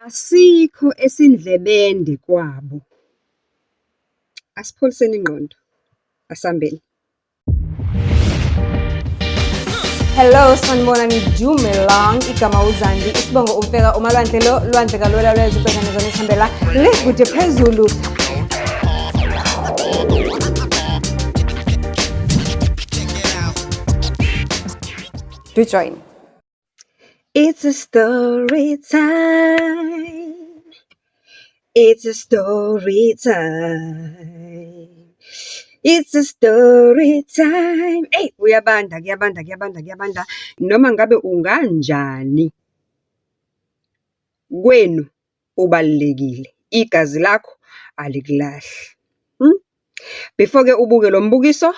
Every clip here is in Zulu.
Asikho esindlebende kwabo. Asipholiseni ingqondo. Asambeni. Hello, sanibonani, dumelang. Igama uZandi, isibongo uMfeka, uMalwandle lo, lwandle kalwela lwezwe ubhekane zona esihambela le kude phezulu. Do join. It's a story time. It's a story time. It's a story time. Eyi, kuyabanda, kuyabanda, kuyabanda, kuyabanda. Noma ngabe unganjani, kwenu ubalulekile. Igazi lakho alikulahli. Before-ke ubuke lo mbukiso,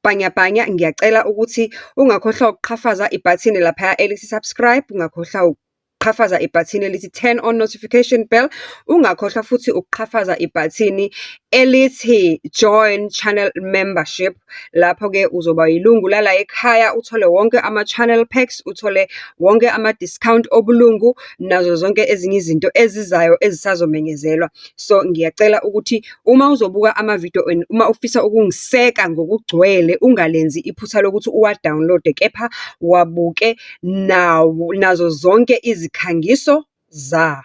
bhanyabhanya, ngiyacela ukuthi ungakhohlwa ukuqhafaza ibhathini laphaya elithi subscribe, ungakhohlwa ukuqhafaza ibhathini elithi turn on notification bell, ungakhohlwa futhi ukuqhafaza ibhathini elithi join channel membership. Lapho-ke uzoba yilungu lala ekhaya, uthole wonke ama-channel packs, uthole wonke ama-discount obulungu, nazo zonke ezinye izinto ezizayo ezisazomenyezelwa. So, ngiyacela ukuthi uma uzobuka amavidiyo and uma ufisa ukungiseka ngokugcwele, ungalenzi iphutha lokuthi uwa-download-e, kepha wabuke nawo, nazo zonke izikhangiso zawo.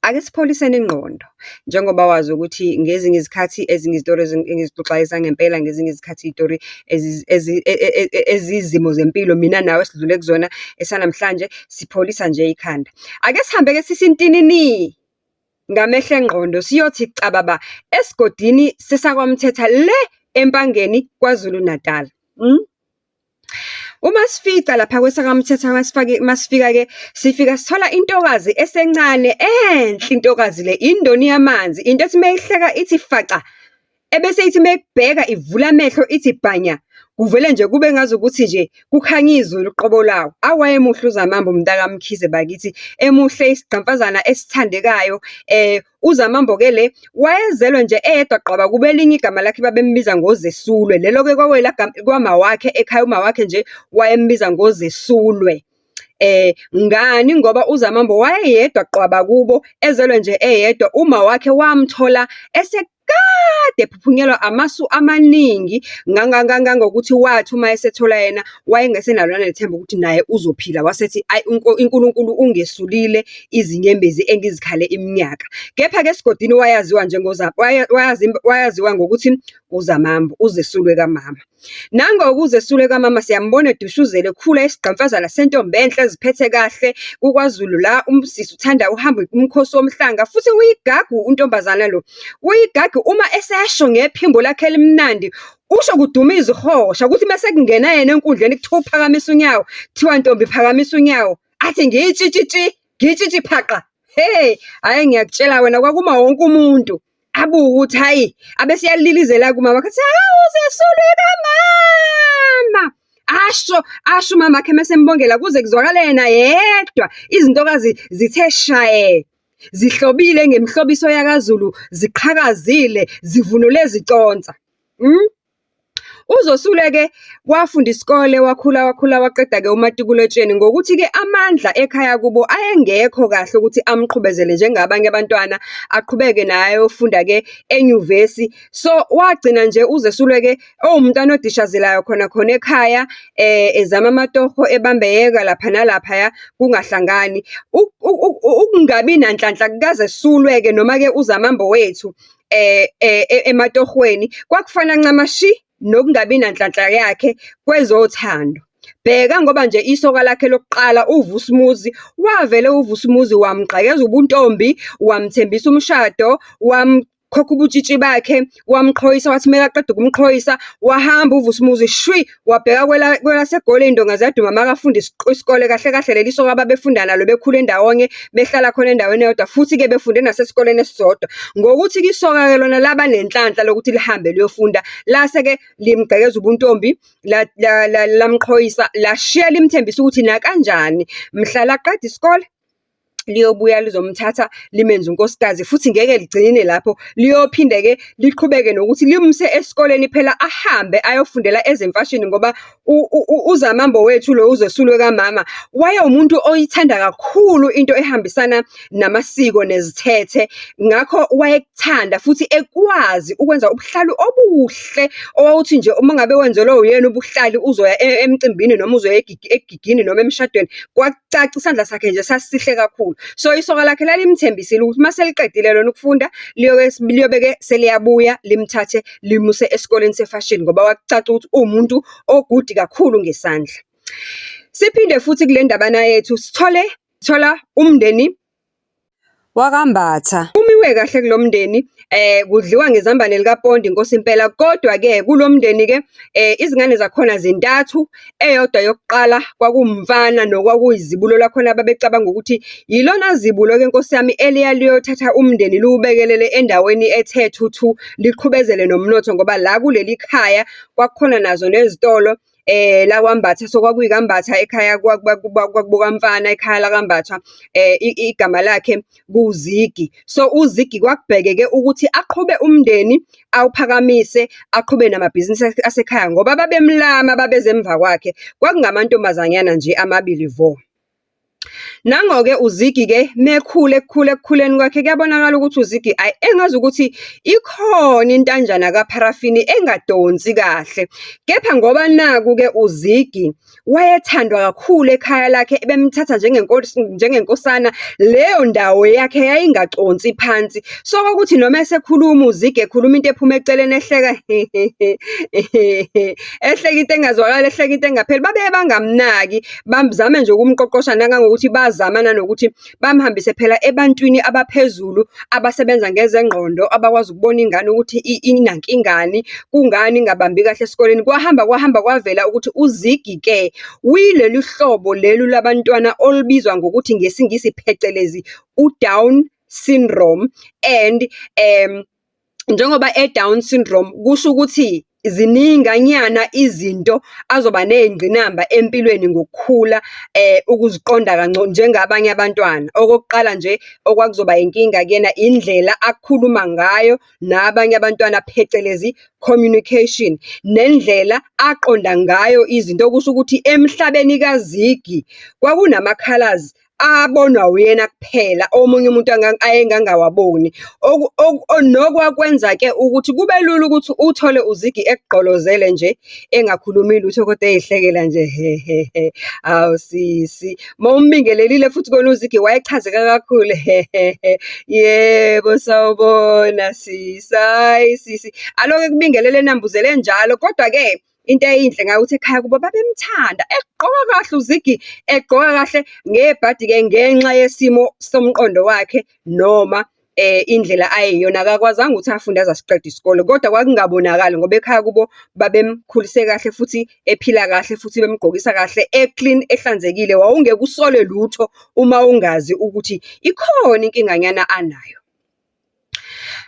Ake sipholiseni ingqondo, njengoba wazi ukuthi ngezinye izikhathi ezinye izitori engizixoxayo ezangempela, ngezinye izikhathi iy'tori eziyizimo zempilo mina nawe esidlule kuzona. Esanamhlanje sipholisa nje ikhanda. Ake sihambe-ke sisintinini ngamehlo engqondo siyothi cababa esigodini sesakwaMthetha le eMpangeni KwaZulu Natal. Uma sifica lapha kwesakaMthetha masifake masifika-ke sifika sithola intokazi esencane enhle intokazi le, indoni yamanzi, into ethi mayihleka ithi faca, ebese ithi mayikubheka ivula amehlo ithi bhanya. Kuvele nje kube ngazukuthi nje kukhanya izulu uqobo lawo. Awu wayemuhle uZamambo mntakaMkhize bakithi, emuhle isigqamfazana esithandekayo. UZamambo-ke le wayezelwe nje eyedwa qwaba kuba elinye igama lakhe babembiza ngoZesulwe. Lelo-ke kwakuyila kwamawakhe ekhaya, umawakhe nje wayembiza ngoZesulwe. Ngani ngoba uZamambo wayeyedwa qwaba kubo, ezelwe nje eyedwa. Uma wakhe wamthola esekade ephuphunyelwa amasu amaningi, ngangangangokuthi wathi uma esethola yena wayengasenalo nanethemba ukuthi naye uzophila. Wasethi ayi uNkulunkulu ungesulile izinyembezi engizikhale iminyaka. Kepha-ke esigodini wayaziwa wayaziwa ngokuthi uZamambo, uZesulwe kamama. Nangoku uZesulwe kamama siyambona edushuzela ekhula isigqamfazana sentombi enhle eziphethe kahle kukwaZulu la umsisi uthanda uhamba umkhosi womhlanga futhi uyigagu untombazana lo. Uyigagu uma esesho ngephimbo lakhe elimnandi usho kuduma izihosha ukuthi mase kungena yena enkundleni kuthiwa uphakamisa unyawo, kuthiwa ntombi phakamisa unyawo, athi ngiyitshitshitshi, ngiyitshitshi phaqa. Hey, hhayi ngiyakutshela wena kwakuma wonke umuntu. Abuke ukuthi hhayi, abese eyalilizela kumama wakhe athi, hawu Zesulwe kamama. Asho, asho umama wakhe mese embongela kuze kuzwakale yena yedwa. Izintokazi zithe shaye. Zihlobile ngemihlobiso yakaZulu, ziqhakazile, zivunule ziconsa. UZosule-ke wafunda isikole, wakhula wakhula waqeda-ke umatikuletsheni ngokuthi-ke amandla ekhaya kubo ayengekho kahle ukuthi amqhubezele njengabanye abantwana, aqhubeke naye ayofunda-ke enyuvesi. So, wagcina nje uZesule-ke ewumntwana odishazelayo khona khona ekhaya, ezama amatoho ebambeyeka lapha nalaphaya kungahlangani. Ukungabi nanhlanhla kukaZesulwe-ke noma-ke uZamambo wethu ematohweni kwakufana ncamashi nokungabi nanhlanhla yakhe kwezothando. Bheka ngoba nje isoka lakhe lokuqala uVusumuzi, wavele uVusumuzi wamgqekeza ubuntombi, wamthembisa umshado, wamkhokha ubutshitshi bakhe, wamqhoyisa, wathi mekaqeda ukumqhoyisa, wahamba uVusumuzi shwi, wabheka kwelaseGoli, iy'ndonga ziyaduma makafunda isikole. Kahle kahle leli soka ababefunda nalo bekhule ndawonye, behlala khona endaweni eyodwa, futhi-ke befunde nasesikoleni esisodwa. Ngokuthi-ke isoka-ke lona laba nenhlanhla lokuthi lihambe liyofunda, lase-ke limgqekeza ubuntombi, lamqhoyisa, lashiya limthembisa ukuthi nakanjani mhla laqeda isikole, Liyobuya lizomthatha limenze unkosikazi, futhi ngeke ligcine lapho, liyophinde-ke liqhubeke nokuthi limuse esikoleni phela ahambe ayofundela ezemfashini ngoba uZamambo wethu lo uZesulwe kamama, wayewumuntu oyithanda kakhulu into ehambisana namasiko nezithethe. Ngakho wayekuthanda futhi ekwazi ukwenza ubuhlalu obuhle, owawuthi nje uma ngabe wenzelwe uyena ubuhlali uzoya emcimbini noma uzoya egigini noma emshadweni, kwakucaca isandla sakhe nje sasisihle kakhulu. So, isoka lakhe lalimthembisile ukuthi uma seliqedile lona ukufunda, liyobe-ke seliyabuya limthathe limuse esikoleni sefashini ngoba kwakucaca ukuthi uwumuntu o-good kakhulu ngesandla. Siphinde futhi kule ndabana yethu sithole, thola umndeni wakaMbatha. Kumiwe kahle kulo mndeni, kudliwa ngezambane likapondo inkosi impela. Kodwa-ke kulo mndeni-ke izingane zakhona zintathu, eyodwa yokuqala kwakuwumfana nokwakuyizibulo lakhona ababecabanga ukuthi yilona zibulo-ke nkosi yami eliya liyothatha umndeni liwubekelele endaweni ethe thuthu, liqhubezele nomnotho ngoba la kuleli khaya kwakukhona nazo nezitolo lakwaMbatha. So, kwakuyikaMbatha ekhaya kwakubo kamfana, ekhaya lakaMbatha, igama lakhe kuwuZigi. So, uZigi kwakubhekeke ukuthi aqhube umndeni, awuphakamise, aqhube namabhizinisi asekhaya ngoba babemlama ababeze emva kwakhe, kwakungamantombazanyana nje amabili vo. Nango-ke uZigi-ke mekhula ekukhula ekukhuleni kwakhe, kuyabonakala ukuthi uZigi ayi engazukuthi ikhona intanjana kapharafini engadonsi kahle. Kepha ngoba naku-ke uZigi wayethandwa kakhulu ekhaya lakhe, bemthatha njengenkosi, njengenkosana, leyo ndawo yakhe yayingaconsi phansi. So, kwakuthi noma esekhuluma uZigi ekhuluma into ephuma eceleni ehleka ehleka into engazwakali, ehleka into engapheli, babeye bangamnaki. Bazame nje ukumqoqosha nangangokuthi bazama nanokuthi bamhambise phela ebantwini abaphezulu abasebenza ngezengqondo, abakwazi ukubona ingane ukuthi inankingani, kungani ingabambi kahle esikoleni. Kwahamba, kwahamba kwavela ukuthi uZigi-ke uyilolu hlobo lelu labantwana olubizwa ngokuthi ngesiNgisi phecelezi, u-Down syndrome and njengoba e-Down syndrome, kusho ukuthi zininganyana izinto azoba ney'ngqinamba empilweni ngokukhula ukuziqonda kangcono njengabanye abantwana. Okokuqala nje, okwakuzoba inkinga kuyena, indlela akhuluma ngayo nabanye abantwana, phecelezi communication, nendlela aqonda ngayo izinto. Okusho ukuthi emhlabeni kaZigi kwakunama-colours abonwa uyena kuphela, omunye umuntu ayengangawaboni. Nokwakwenza-ke ukuthi kube lula ukuthi uthole uZigi ekugqolozele nje, engakhulumi lutho kodwa ey'hlekela nje, he he he, hawu sisi. Uma umbingelelile futhi kona uZigi wayechazeka kakhulu, he he he, yebo sawubona sisi, hhayi sisi. Alokhu ekubingelele enambuzele enjalo, kodwa-ke into eyinhle ngaye ukuthi ekhaya kubo babemthanda, egqoka kahle uZigi, egqoka kahle ngebhadi-ke ngenxa yesimo somqondo wakhe noma indlela ayiyona akakwazanga ukuthi afunde aze asiqede isikole, kodwa kwakungabonakali ngoba ekhaya kubo babemkhulise kahle futhi ephila kahle futhi bemgqokisa kahle, e-clean, ehlanzekile. Wawungeke usole lutho uma ungazi ukuthi ikhona inkinganyana anayo.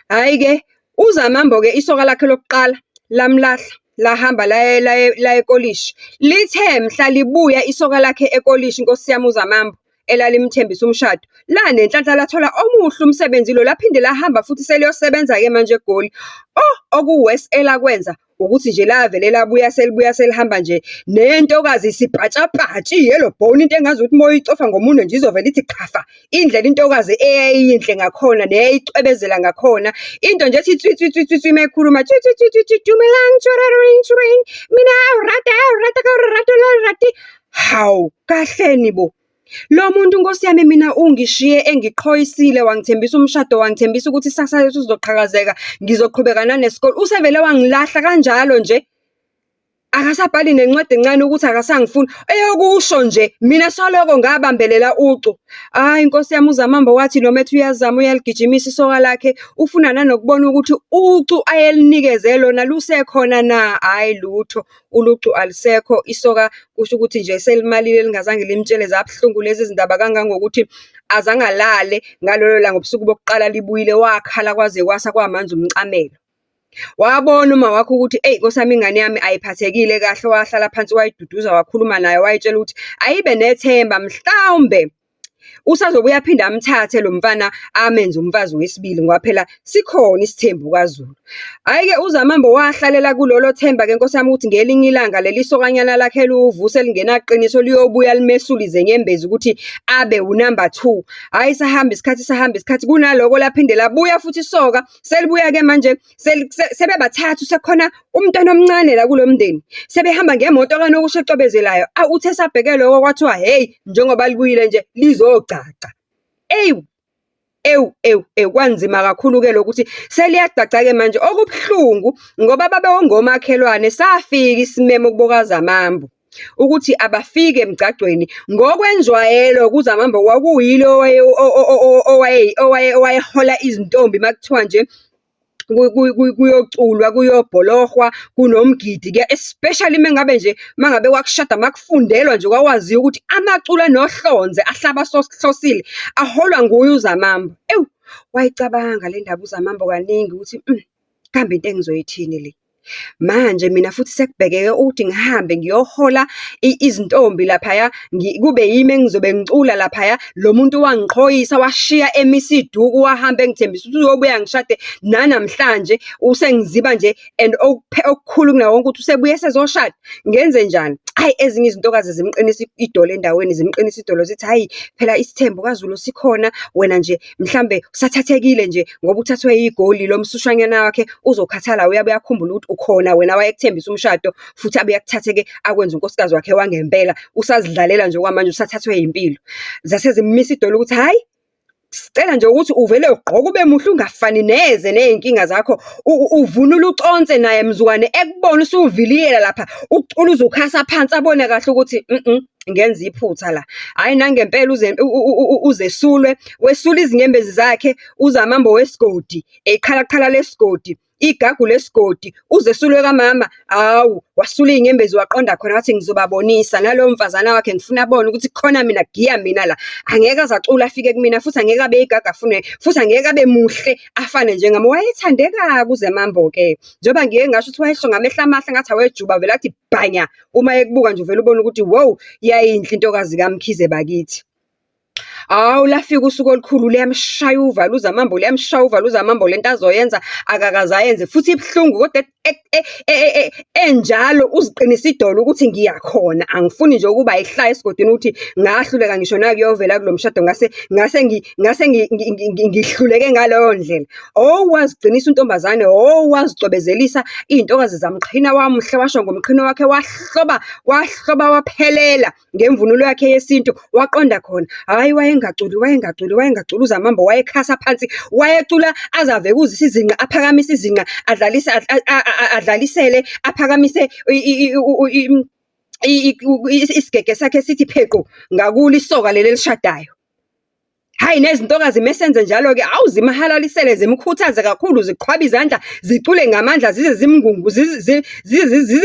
Hhayi-ke, uZamambo-ke isoka lakhe lokuqala lamlahla, lahamba laya ekolishi. Lithe mhla libuya isoka lakhe ekolishi, Nkosi yami uZamambo, elalimthembisa umshado, lanenhlanhla lathola omuhle umsebenzi lo, laphinde lahamba futhi seliyosebenza-ke manje eGoli. Oh, oku-worse elakwenza ukuthi nje lavele labuya selibuya selihamba nje nentokazi isipatshapatshi i-yellow bone, into engazukuthi uma uyicofa ngomunwe nje izovele ithi qhafa. Indlela intokazi eyayiyinhle ngakhona neyayicwebezela ngakhona, into nje ethi tswi tswi tswi tswi tswi uma ikhuluma tswi tswi tswi tswi tswi, dumelang tshwerering tshwereng, mina rata rata ka rato la rati. Hawu, kahleni bo. Lo muntu Nkosi yami mina ungishiye engiqhoyisile, wangithembisa umshado, wangithembisa ukuthi ikusasa lethu lizoqhakazeka, ngizoqhubeka nanesikole. Usevele wangilahla kanjalo nje. Akasabhali nencwadi encane ukuthi akasangifuni. Eyokusho nje, mina soloko ngabambelela ucu. Hhayi Nkosi yami uZamambo wathi noma ethi uyazama uyaligijimisa isoka lakhe, ufuna nanokubona ukuthi ucu ayelinikeze lona lusekhona na? Hhayi lutho. Ulucu alusekho, isoka kusho ukuthi nje selimalile lingazange limtshele zabuhlungu lezi zindaba kangangokuthi azange alale ngalolo langa ubusuku bokuqala libuyile, wakhala kwaze kwasa kwamanzi umcamelo. Wabona uma wakhe ukuthi eyi Nkosi yami ingane yami ayiphathekile kahle, wahlala phansi wayiduduza, wakhuluma nayo, wayitshela ukuthi ayibe nethemba mhlawumbe. Usazobuye aphinde amthathe lo mfana amenze umfazi wesibili ngoba phela sikhona isithembu kaZulu. Hhayi-ke uZamambo wahlalela kulolo themba-ke nkosi yami ukuthi ngelinye ilanga leli sokanyana lakhe eliwuVusi elingenaqiniso liyobuya limesule izinyembezi ukuthi abe unamba two. Hhayi sahamba isikhathi, sahamba isikhathi, kunaloko laphinde labuya futhi isoka. Selibuya-ke manje sebebathathu sekukhona umntwana omncane la kulo mndeni. Sebehamba ngemoto kanokusho ecwebezelayo. Awu, uthe esabheke lokho kwathiwa hheyi, njengoba libuyile nje lizogcagca. Ewu, ewu, ewu, ewu, kwanzima kakhulu-ke lokhu ukuthi seliyagcagca-ke manje. Okubuhlungu ngoba babengomakhelwane, safika isimemo kubo kaZamambo ukuthi abafike emgcagcweni. Ngokwenjwayelo kuZamambo kwakuyilo owayehola izintombi uma kuthiwa nje kuyoculwa, kuyobholohwa, kunomgidi-ke. Especially uma ngabe nje, uma ngabe kwakushada, uma kufundelwa nje kwakwaziwa ukuthi amaculo anohlonze ahlaba ahlosile, aholwa nguye uZamambo. Ewu, wayicabanga le ndaba uZamambo kaningi ukuthi kambe into engizoyithini le? Manje mina futhi sekubhekeke ukuthi ngihambe ngiyohola izintombi laphaya, kube yimi engizobe ngicula laphaya. Lo muntu wangiqhoyisa washiya emisa iduku, wahamba engithembisa ukuthi uyobuya angishade. Nanamhlanje usengiziba nje and okukhulu kunawo wonke ukuthi usebuye esezoshada. Ngenzenjani? Hhayi, ezinye izintokazi zimqinisa idolo endaweni, zimqinisa idolo zithi, hhayi phela isithembu kaZulu sikhona, wena nje mhlambe usathathekile nje ngoba uthathwe yigoli lo msushanyana wakhe uzokhathala uyabe uyakhumbula ukuthi ukhona wena wayekuthembisa umshado futhi abuye akuthathe-ke akwenze unkosikazi wakhe wangempela. Usazidlalela nje okwamanje usathathwe yimpilo. Zase zimmisa idolo ukuthi hhayi, sicela nje ukuthi uvele ugqoke ube muhle ungafani neze ney'nkinga zakho. Uvunule uconse naye mzukwane ekubona usuviliyela lapha, ucula uze ukhasa phansi abone kahle ukuthi ngenza iphutha la. Hhayi nangempela uze uzesulwe, wesula izinyembezi zakhe, uZamambo wesigodi, iqhalaqhala lesigodi, igagu lesigodi, uzesulwe kamama. Hawu, wasula iy'nyembezi waqonda khona wathi ngizobabonisa nalowo mfazana wakhe ngifuna abone ukuthi kukhona mina kugiya mina la. Angeke aze acule afike kumina futhi angeke abe igagu afune, futhi angeke abe muhle afane njengami. Wayethandeka-ke uZemambo-ke. Njengoba ngike ngasho ukuthi wayesho ngamehlo amahle ngathi awejuba vele athi bhanya. Uma ekubuka nje uvele ubone ukuthi wow, yayinhle intokazi kaMkhize bakithi. Hawu, lafika usuku olukhulu liyamshaya uvalo uZamambo, liyamshaya uvalo uZamambo lento azoyenza akakaze ayenze futhi ibuhlungu kodwa enjalo uziqinisa idolo ukuthi ngiyakhona, angifuni nje ukuba yihlaya esigodini ukuthi ngahluleka ngisho nakuyovela kulo mshado ngase ngase ngase ngihluleke ngaleyo ndlela. Oh, waziqinisa untombazane, oh, wazicwebezelisa iy'ntokazi zamqhina wamuhle washo ngomqhino wakhe wahloba, wahloba waphelela ngemvunulo yakhe yesintu waqonda khona. Hhayi wayengaculi, wayengaculi, wayengaculi uZamambo wayekhasa phansi, wayecula aze avekuzise izinqa, aphakamise izinqa, adlalise adlalisele, aphakamise isigege sakhe sithi phequ ngakulo isoka leli elishadayo. Hhayi nezintokazi mesenze njalo-ke, awu zimhalalisele zimkhuthaze kakhulu, ziqhwabe izandla, zicule ngamandla zize zimngungu, zize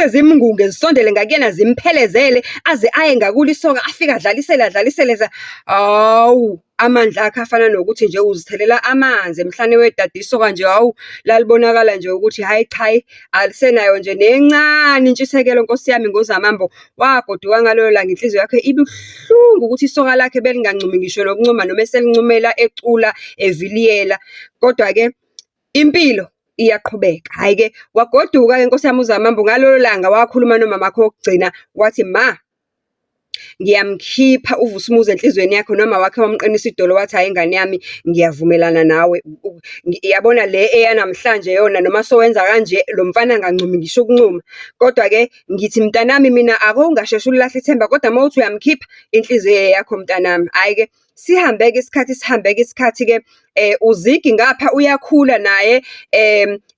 zimngunge zisondele ngakuyena zimphelezele aze aye ngakulo isoka afike adlalisele adlalisele. Hawu, amandla akhe afana nokuthi nje uzithelela amanzi emhlane wedada isoka nje, hawu lalibonakala nje ukuthi hhayi cha hhayi alisenayo nje nencane intshisekelo Nkosi yami ngoZamambo. Wagoduka ngalelo langa inhliziyo yakhe ibuhlungu ukuthi isoka lakhe belingancumi ngisho nokuncuma noma eselincumela ecula eviliyela. Kodwa-ke impilo iyaqhubeka. Hhayi-ke wagoduka-ke Nkosi yami uZamambo ngalelo langa wakhuluma nomamakhe okokugcina wathi, ma, ngiyamkhipha uVusumuzi enhliziyweni yakho noma wakhe wamqinisa idolo wathi, hhayi ngane yami ngiyavumelana nawe. Yabona le eyanamhlanje yona noma sowenza kanje lo mfana angancumi ngisho ukuncuma. Kodwa-ke ngithi mntanami mina ake ungasheshi ulilahle ithemba kodwa uma uthi uyamkhipha inhliziyo eyakho mntanami. Hhayi-ke sihambe-ke isikhathi sihambe-ke isikhathi-ke uZigi ngapha uyakhula naye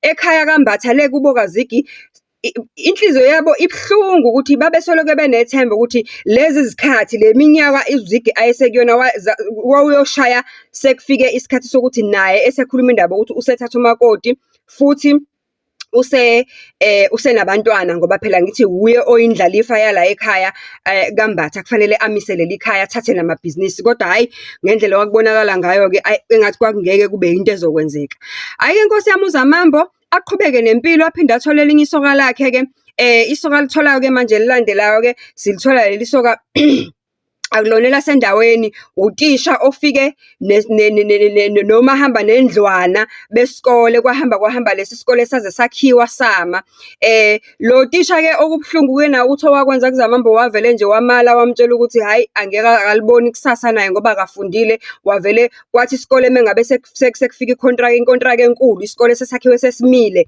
ekhaya kaMbatha le kubo kaZigi. Inhliziyo yabo ibuhlungu ukuthi babesoloke benethemba ukuthi lezi zikhathi, le minyaka uZigi ayesekuyona wawuyoshaya sekufike isikhathi sokuthi naye esekhuluma indaba yokuthi usethatha umakoti futhi usenabantwana ngoba phela ngithi wuye oyindlalifa yala ekhaya kaMbatha, kufanele amise leli khaya, athathe namabhizinisi. Kodwa hhayi, ngendlela okwakubonakala ngayo-ke ayi engathi kwakungeke kube yinto ezokwenzeka. Hhayi-ke Nkosi yami uZamambo aqhubeke nempilo aphinde athole elinye isoka lakhe-ke. Isoka alitholayo-ke manje elilandelayo-ke, silithola leli soka Akulona elasendaweni, utisha ofike nomahambanendlwana besikole, kwahamba kwahamba lesi sikole saze sakhiwa sama. Lo tisha-ke okubuhlungu-ke naye ukuthi owakwenza kuZamambo wavele nje wamala wamtshela ukuthi hhayi angeke akaliboni ikusasa naye ngoba akafundile. Wavele kwathi isikole uma ngabe sekufika inkontraki enkulu, isikole sesakhiwe sesimile,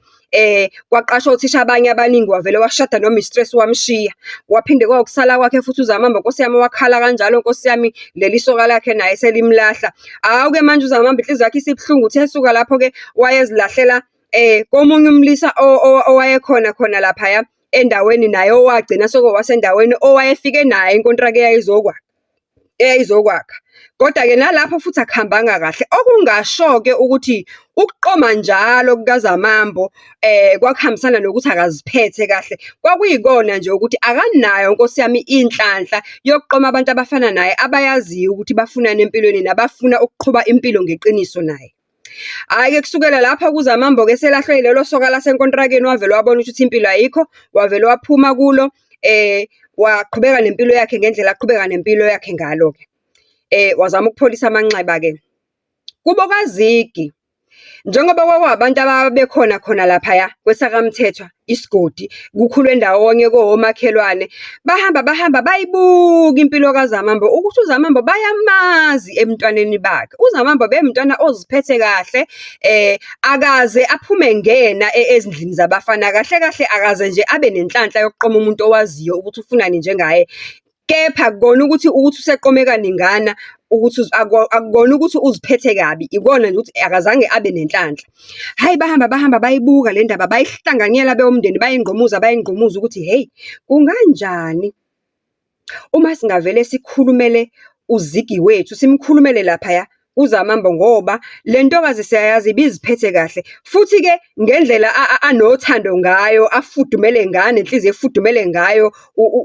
kwaqashwa othisha abanye abaningi, wavele washada no-mistress wamshiya. Waphinde kwawukusala kwakhe futhi uZamambo Nkosi yami, wakhala kanjalo Nkosi yami, leli soka lakhe naye selimlahla. Hhawu-ke manje uZamambo inhliziyo yakhe isibuhlungu, uthe esuka lapho-ke wayezilahlela komunye umlisa owayekhona khona laphaya endaweni naye owagcina sekuwowasendaweni owayefike naye inkontraki eyayizokwakha, eyayizokwakha. Kodwa-ke nalapho futhi akuhambanga kahle. Okungasho-ke ukuthi ukuqoma njalo kukaZamambo kwakuhambisana nokuthi akaziphethe kahle. Kwakuyikona nje ukuthi akanayo Nkosi yami inhlanhla yokuqoma abantu abafana naye, abayaziyo ukuthi bafunani empilweni nabafuna ukuqhuba impilo ngeqiniso naye. Hhayi-ke kusukela lapho kuZamambo-ke eselahlwe yilelo soka lasenkontrakeni wavele wabona ukuthi impilo ayikho, wavele waphuma kulo, waqhubeka nempilo yakhe ngendlela aqhubeka nempilo yakhe ngalo-ke. Wazama ukupholisa amanxeba-ke. Kubo kaZigi, njengoba kwakuwabantu ababekhona khona laphaya kwesakaMthethwa isigodi, kukhulwe ndawonye kowomakhelwane. Bahamba bahamba bayibuka impilo kaZamambo, ukuthi uZamambo bayamazi ebuntwaneni bakhe. UZamambo ubewumntwana oziphethe kahle, akaze aphume engena ezindlini zabafana. Kahle kahle akaze nje abe nenhlanhla yokuqoma umuntu owaziyo ukuthi ufunani njengaye. Kepha akukona ukuthi useqome kaningana ukuthi akukona ukuthi uziphethe kabi, ikona nje ukuthi akazange abe nenhlanhla. Hhayi bahamba bahamba bayibuka le ndaba, bayihlanganyela bewumndeni, bayingqumuza bayingqumuza ukuthi hheyi, kunganjani uma singavele sikhulumele uZigi wethu, simkhulumele laphaya kuZamambo ngoba le ntokazi siyayazi ibiziphethe kahle. Futhi-ke ngendlela anothando ngayo, afudumele ngayo, anenhliziyo efudumele ngayo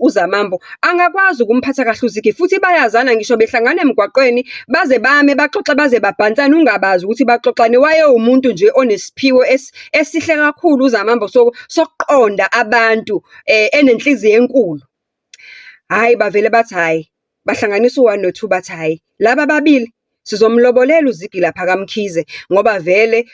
uZamambo, angakwazi ukumphatha kahle uZigi. Futhi bayazana ngisho behlangana emgwaqweni, baze bame baxoxe baze babhansane, ungabazi ukuthi baxoxani. Wayewumuntu nje onesiphiwo esihle kakhulu uZamambo sokuqonda abantu, enenhliziyo enkulu. Hhayi, bavele bathi hhayi, bahlanganisa u-one no-two bathi hhayi, laba ababili sizomlobolela uZigi lapha kaMkhize ngoba vele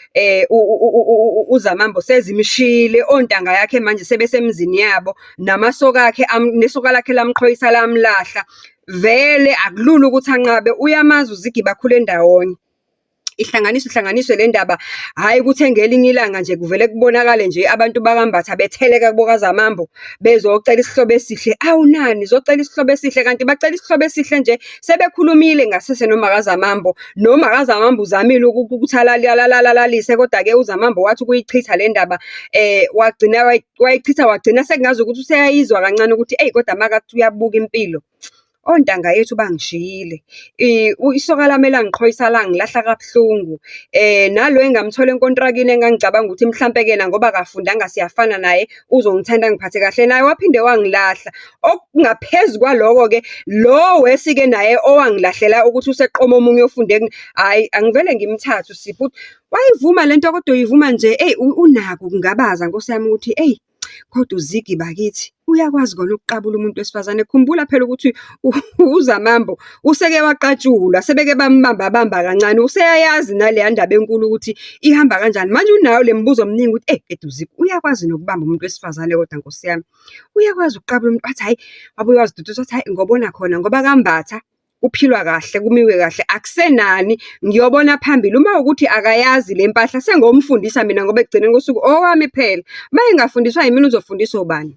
uZamambo sezimshiyile, ontanga yakhe manje sebesemzini yabo, namasoka akhe nesoka lakhe lamqhoyisa lamlahla. Vele akulula ukuthi anqabe, uyamazi uZigi bakhule ndawonye. Ihlanganiswe ihlanganiswe le ndaba, hhayi kuthe ngelinye ilanga nje kuvele kubonakale nje abantu bakaMbatha betheleka kubo kaZamambo bezocela isihlobo esihle. Awu nani, nizocela isihlobo esihle kanti bacela isihlobo esihle nje sebekhulumile ngasese nomakaZamambo. NomakaZamambo uzamile ukuthi alalalise, kodwa-ke uZamambo wathi ukuyichitha le ndaba wagcina wayichitha wagcina sekungazukuthi useyayizwa kancane ukuthi eyi kodwa makathi uyabuka impilo. Ontanga yethu bangishiyile, isoka lami elangiqhoyisa langilahla kabuhlungu. Nalo engamthola enkontrakini engangicabanga ukuthi mhlampe-ke yena ngoba akafundanga siyafana naye, uzongithanda angiphathe kahle, naye waphinde wangilahla. Okungaphezu kwaloko-ke, lo wesi-ke naye owangilahlela ukuthi useqoma omunye ofunde hhayi, angivele ngimthathe uSipho. Wayivuma lento kodwa uyivuma nje, eyi unako ukungabaza Nkosi yami ukuthi eyi, kodwa uZigi bakithi, uyakwazi kona ukuqabula umuntu wesifazane. Khumbula phela ukuthi uZamambo useke waqatshulwa, sebeke bambamba bamba kancane, useyayazi naleya ndaba enkulu ukuthi ihamba kanjani. Manje unayo le mibuzo eminingi ukuthi eyi keda uZigi uyakwazi nokubamba umuntu wesifazane kodwa Nkosi yami. Uyakwazi ukuqabula umuntu, wathi hhayi, wabuye waziduduza wathi hhayi ngobona khona ngoba kaMbatha kuphilwa kahle, kumiwe kahle, akusenani ngiyobona phambili. Uma kuwukuthi akayazi le mpahla sengomfundisa mina ngoba ekugcineni kosuku owami phela. Uma engafundiswa yimina uzofundiswa ubani?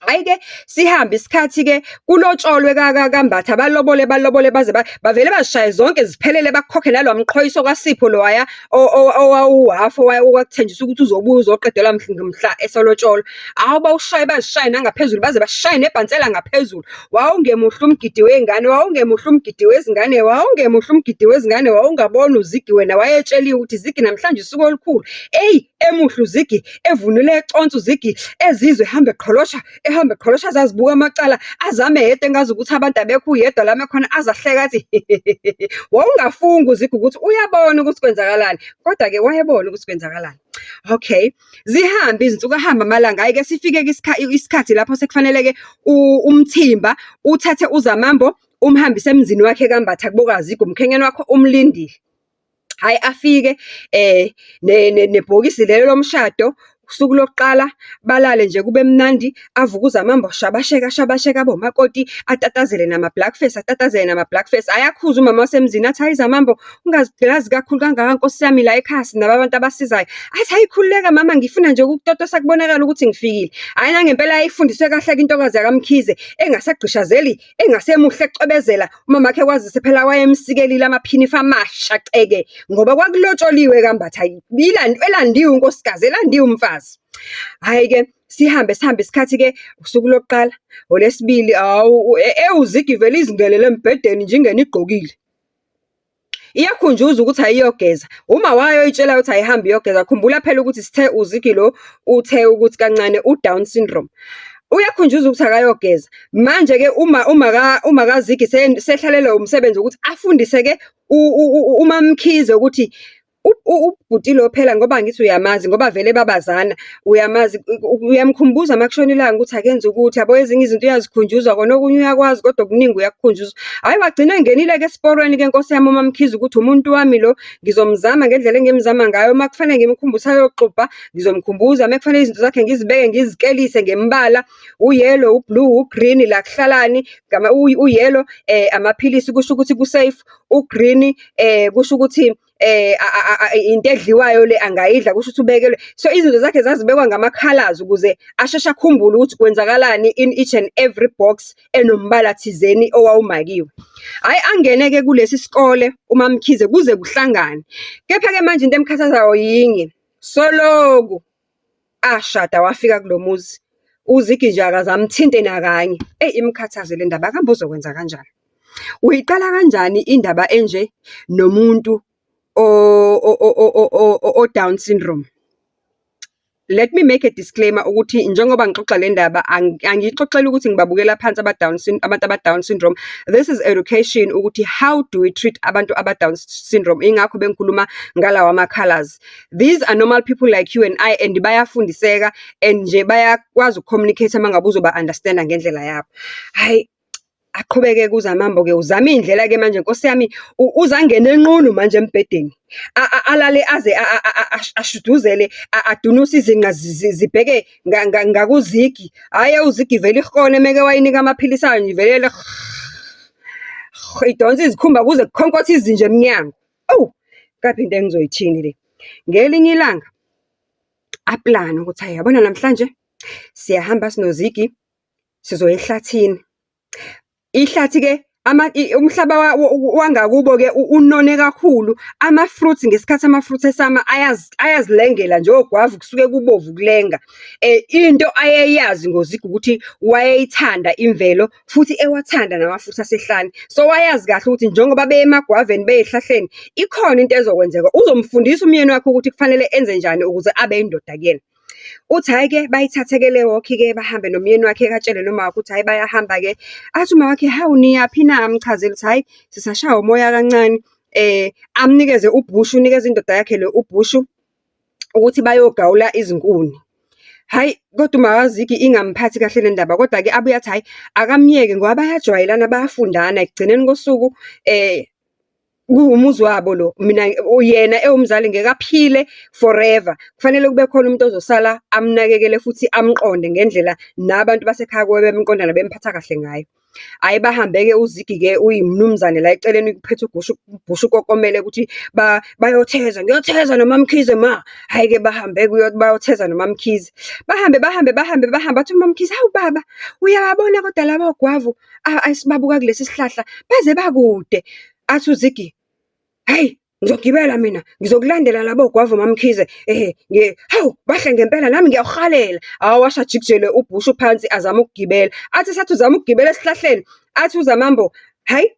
Hhayi-ke, sihambe isikhathi-ke kulotsholwe kaMbatha, balobole balobole baze bavele bazishaye zonke ziphelele bakhokhe nalowa mqhoyiso kaSipho lowaya owawuhhafu owakuthenjiswa ukuthi uzobuya uzoqedela mhla esolotsholwa. Hhawu bawushaye bazishaye nangaphezulu baze bashaye nebhansela ngaphezulu. Wawungemuhle umgidi wey'ngane, wawungemuhle umgidi wezingane, wawungemuhle umgidi wezingane, wawungabona uZigi wena wayetsheliwe ukuthi Zigi namhlanje usuku olukhulu. Eyi, emuhle uZigi, evunule econsa uZigi, ezizwe ehamba eqholosha, ehamba eqholosha aze azibuke amacala, azame yedwa engazi ukuthi abantu abekho uyedwa la ame khona aze ahleke athi Wawungafunga uZigi ukuthi uyabona ukuthi kwenzakalani, kodwa-ke wayebona ukuthi kwenzakalani. Okay. Zihambe izinsuku, ahambe amalanga, hhayi-ke sifike-ke isikhathi lapho sekufanele-ke umthimba uthathe uZamambo Umhambise emzini wakhe kaMbatha kubo kaZigi, umkhwenyana wakho umlindile. Hhayi afike nebhokisi lelo lomshado. Usuku lokuqala balale nje kube mnandi, avuke uZamambo ashabasheke, ashabasheke abe umakoti, atatazele nama-black face, atatazele nama-black face. Hhayi akhuze umama wasemzini athi, hhayi Zamambo ungazigqilazi kakhulu kangaka Nkosi yami la ekhaya sinabo abantu abasizayo. Athi, hhayi khululeka mama ngifuna nje ukutotosa kubonakale ukuthi ngifikile. Hhayi nangempela yayifundiswe kahle-ke intokazi yakaMkhize, engasagqishazeli, engasemuhle ecwebezela. Umamakhe kwazise phela wayemsikelile amaphinifa amasha ceke, ngoba kwakulotsholiwe kaMbatha, elandiwe unkosikazi, elandiwe umfazi. Hhayi-ke sihambe sihambe isikhathi-ke, usuku lokuqala, olwesibili, hawu ewuZigi ivele izingenele embhedeni nje ingene igqokile. Iyakhunjuzwa ukuthi ayiyogeza. Uma wayo oyitshelayo ukuthi ayihambe iyogeza. Khumbula phela ukuthi sithe uZigi lo uthe ukuthi kancane u-Down syndrome. Uyakhunjuzwa ukuthi akayogeza. Manje-ke uma kaZigi sehlalelwe umsebenzi wokuthi afundise-ke uMaMkhize ukuthi ubhuti lo phela ngoba angithi uyamazi ngoba vele babazana, uyamazi, uyamkhumbuza uma kushona ilanga ukuthi akenze ukuthi, yabo ezinye izinto uyazikhunjuzwa kona okunye uyakwazi kodwa okuningi uyakukhunjuzwa. Hhayi wagcina engenile-ke esiporweni-ke nkosi yami uMaMkhize ukuthi umuntu wami lo, ngizomzama ngendlela engimzama ngayo. Uma kufanele ngimkhumbuze ayoxubha, ngizomkhumbuza, uma kufanele izinto zakhe ngizibeke ngizikelise ngemibala, u-yellow, u-blue, u-green, la kuhlalani, u-yellow amaphilisi kusho ukuthi ku-safe, u-green kusho ukuthi into edliwayo le angayidla kusho ukuthi ubekelwe. So, izinto zakhe zazibekwa ngama-colours ukuze asheshe akhumbule ukuthi kwenzakalani in each and every box enombala thizeni owawumakiwe. Hhayi angene-ke kulesi sikole uMaMkhize kuze kuhlangane. Kepha-ke manje into emkhathazayo yinye, soloku ashada wafika kulo muzi, uZigi nje akaze amthinte nakanye. Eyi imkhathaze le ndaba, kambe uzokwenza kanjani? Uyiqala kanjani indaba enje nomuntu o-Down syndrome? Let me make a disclaimer ukuthi njengoba ngixoxa le ndaba angiyixoxeli ukuthi ngibabukela phansi abantu aba-Down syndrome. This is education ukuthi how do we treat abantu aba-Down syndrome. Ingakho bengikhuluma ngalawa ma-colours. These are normal people like you and I and bayafundiseka and nje bayakwazi uku-communicate uma ngabe uzoba-understand-a ngendlela yabo. Hhayi, aqhubeke-ke uZamambo-ke uzama iy'ndlela-ke manje nkosi yami, uze angene enqunu manje embhedeni. Alale aze ashuduzele, adunuse izinqa zibheke ngakuZigi. Hhayi uZigi ivele ihone meke wayinika amaphilisi ayo nje ivele idonse izikhumba kuze kukhonkothe izinja emnyango. Awu, kepha into engizoyithini le. Ngelinye ilanga aplane ukuthi hhayi yabona namhlanje siyahamba sinoZigi sizoya ehlathini. Ihlathi-ke umhlaba wangakubo-ke unone kakhulu. Ama-fruits ngesikhathi ama-fruits esama ayazilengela nje ogwava kusuke kubovu kulenga. Into ayeyazi ngoZigi ukuthi wayeyithanda imvelo futhi ewathanda nama-fruits asehlane. So, wayazi kahle ukuthi njengoba beye emagwaveni beye ey'hlahleni, ikhona into ezokwenzeka. Uzomfundisa umyeni wakhe ukuthi kufanele enze njani ukuze abe indoda kuyena. Uthi hhayi-ke bayithathe-ke le walk-ke bahambe nomyeni wakhe atshele noma wakhe ukuthi hhayi bayahamba-ke. Athi uma wakhe, hawu niyaphi na? Amchazele ukuthi hhayi sisashaywa umoya kancane. Amnikeze ubhushu, unikeze indoda yakhe le ubhushu ukuthi bayogawula izinkuni. Hhayi, kodwa umakaZigi ingamphathi kahle le ndaba, kodwa-ke abuye athi hhayi akamyeke ngoba bayajwayelana, bayafundana. Ekugcineni kosuku kuwumuzi wabo lo, mina yena ewumzali ngeke aphile forever. Kufanele kube khona umuntu ozosala amnakekele futhi amqonde ngendlela nabantu basekhaya kubo bemqonda bemphatha kahle ngayo. Hhayi bahambe-ke uZigi-ke uyimnumzane la eceleni kuphethe ubhushu ukokomele ukuthi bayotheza, ngiyotheza noMaMkhize ma. Hhayi-ke bahambe-ke bayotheza noMaMkhize. Bahambe, bahambe, bahambe, bahambe, athi uMaMkhize, hawu baba, uyababona kodwa laba ogwavu esibabuka kulesi sihlahla baze bakude. Athi uZigi, hhayi ngizogibela mina, ngizokulandela labo gwavu MaMkhize. Hawu bahle ngempela nami ngiyakuhalela. Hawu washo ajikijele ubhushu phansi azame ukugibela. Athi esathi uzama ukugibela esihlahleni, athi uZamambo, hhayi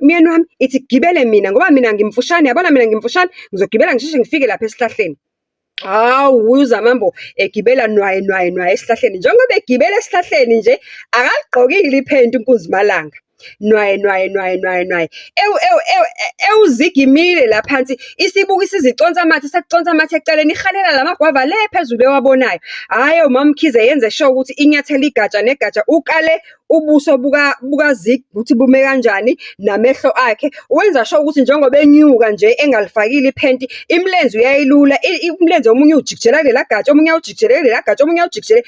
myeni wami ithi kugibele mina ngoba mina ngimfushane, yabona mina ngimfushane, ngizogibela ngisheshe ngifike lapha esihlahleni. Hawu uZamambo egibela nwayi nwayi nwayi esihlahleni. Njengoba egibela esihlahleni nje, akaligqokile iphenti uNkunzimalanga. Nwaye, nwaye, nwaye, nwaye, nwaye. Ewu, ewu, ewu, ewuZigi imile la phansi, isibuka isize iconsa amathe, sekuconsa amathe eceleni, ihalela la magwava le phezulu ewabonayo. Hhayi, uMaMkhize yenze sure ukuthi inyathela igatsha negatsha, ukale ubuso bukaZigi ukuthi bume kanjani, namehlo akhe. Wenza sure ukuthi njengoba enyuka nje engalifakile iphenti, imilenze uyayilula, umlenze omunye uwujikijela kulela gatsha, omunye awujikijele kulela gatsha, omunye awujikijele,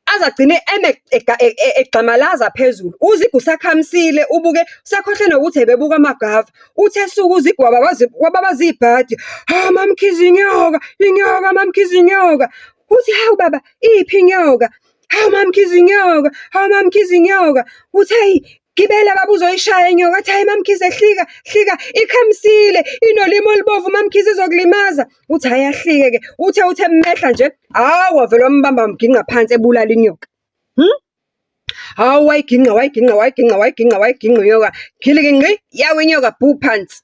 aze agcine eme egxamalaza phezulu. UZigi usakhamisile, ubuke, usekhohlwe nokuthi ebebuka amagwava. Uthi esuka uZigi wababaza, wababaza ibhadi, hawu MaMkhize inyoka, inyoka MaMkhize inyoka. Uthi, hawu baba, iphi inyoka? Hawu MaMkhize inyoka, hawu MaMkhize inyoka. Uthi, hayi, gibela baba uzoyishaya inyoka. Athi, hhayi MaMkhize hlika, hlika, ikhamisile, inolimi olubovu MaMkhize izokulimaza. Uthi, hhayi ahlike-ke. Uthe uthi emehla nje, hhawu wavele wambamba wamginqa phansi ebulala inyoka. Hawu wayiginqa, wayiginqa, wayiginqa, wayiginqa, wayiginqa inyoka. Gilikinqi, yawa inyoka bhu phansi.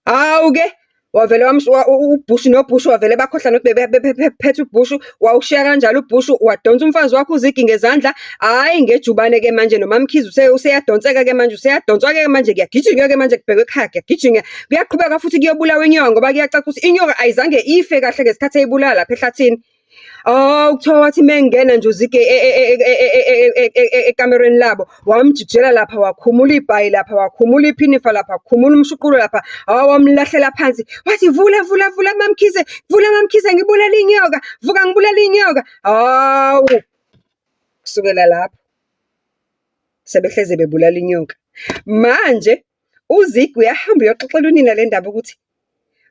Hawu-ke, wavele uBhushu noBhushu wavele bakhohlwa nokuthi bebephethe uBhushu, wawushiya kanjalo uBhushu, wadonsa umfazi wakhe uZigi ngezandla. Hhayi ngejubane-ke manje noMaMkhize useyadonseka-ke manje, useyadonswa-ke manje, kuyagijinywa-ke manje kubhekwe ekhaya, kuyagijinywa. Kuyaqhubeka futhi kuyobulawa inyoka ngoba kuyacaca ukuthi inyoka ayizange ife kahle ngesikhathi eyibulala lapha ehlathini. Oh, kuthiwa wathi uma engena nje uZige ekamerweni labo, wamjijela lapha, wakhumula ibhayi lapha, wakhumula iphinifa lapha, wakhumula umshuqulo lapha, hawu wamlahlela phansi. Wathi vula, vula, vula MaMkhize, vula MaMkhize ngibulala inyoka, vuka ngibulala inyoka. Hawu, kusukela lapho sebehleze bebulala inyoka. Manje uZigi uyahamba uyoxoxela unina le ndaba ukuthi,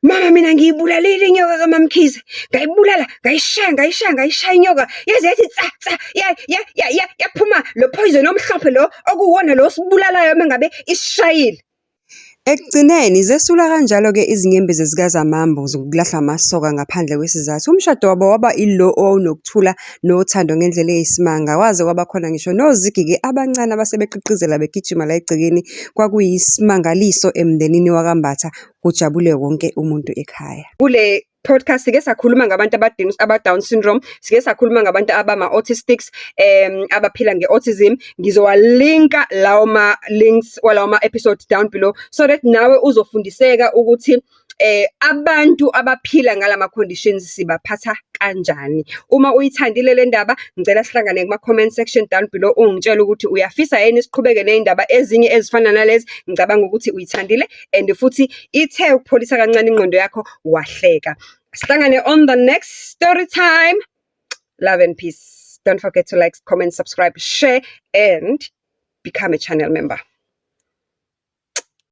mama mina ngiyibulalile inyoka kaMaMkhize, ngayibulala, ngayishaya, ngayishaya, ngayishaya inyoka, yaze yathi tsa tsa, yaphuma lo poison omhlophe lo okuwona lo osibulalayo uma ngabe isishayile. Ekugcineni, zesula kanjalo-ke izinyembezi zikaZamambo zokulahlwa amasoka ngaphandle kwesizathu. Umshado wabo waba ilo owawunokuthula nothando ngendlela eyisimanga. Waze kwaba khona ngisho noZigi-ke abancane abasebeqhiqhizela begijima la egcekeni. Kwakuyisimangaliso emndenini wakaMbatha, kujabule wonke umuntu ekhaya. Kule podcast sike sakhuluma ngabantu aba-Down syndrome, sike sakhuluma ngabantu abama-autistics, abaphila nge-autism. Ngizowalinka lawo ma-links walawo ma-episodes down below so that nawe uzofundiseka ukuthi abantu abaphila ngalama conditions sibaphatha kanjani. Uma uyithandile le ndaba, ngicela sihlangane kuma-comment section down below, ungitshele ukuthi uyafisa yini siqhubeke ney'ndaba ezinye ezifana nalezi. Ngicabanga ukuthi uyithandile and futhi ithe ukupholisa kancane ingqondo yakho, wahleka. Sihlangane on the next story time. Love and peace. Don't forget to like, comment, subscribe, share, and become a channel member.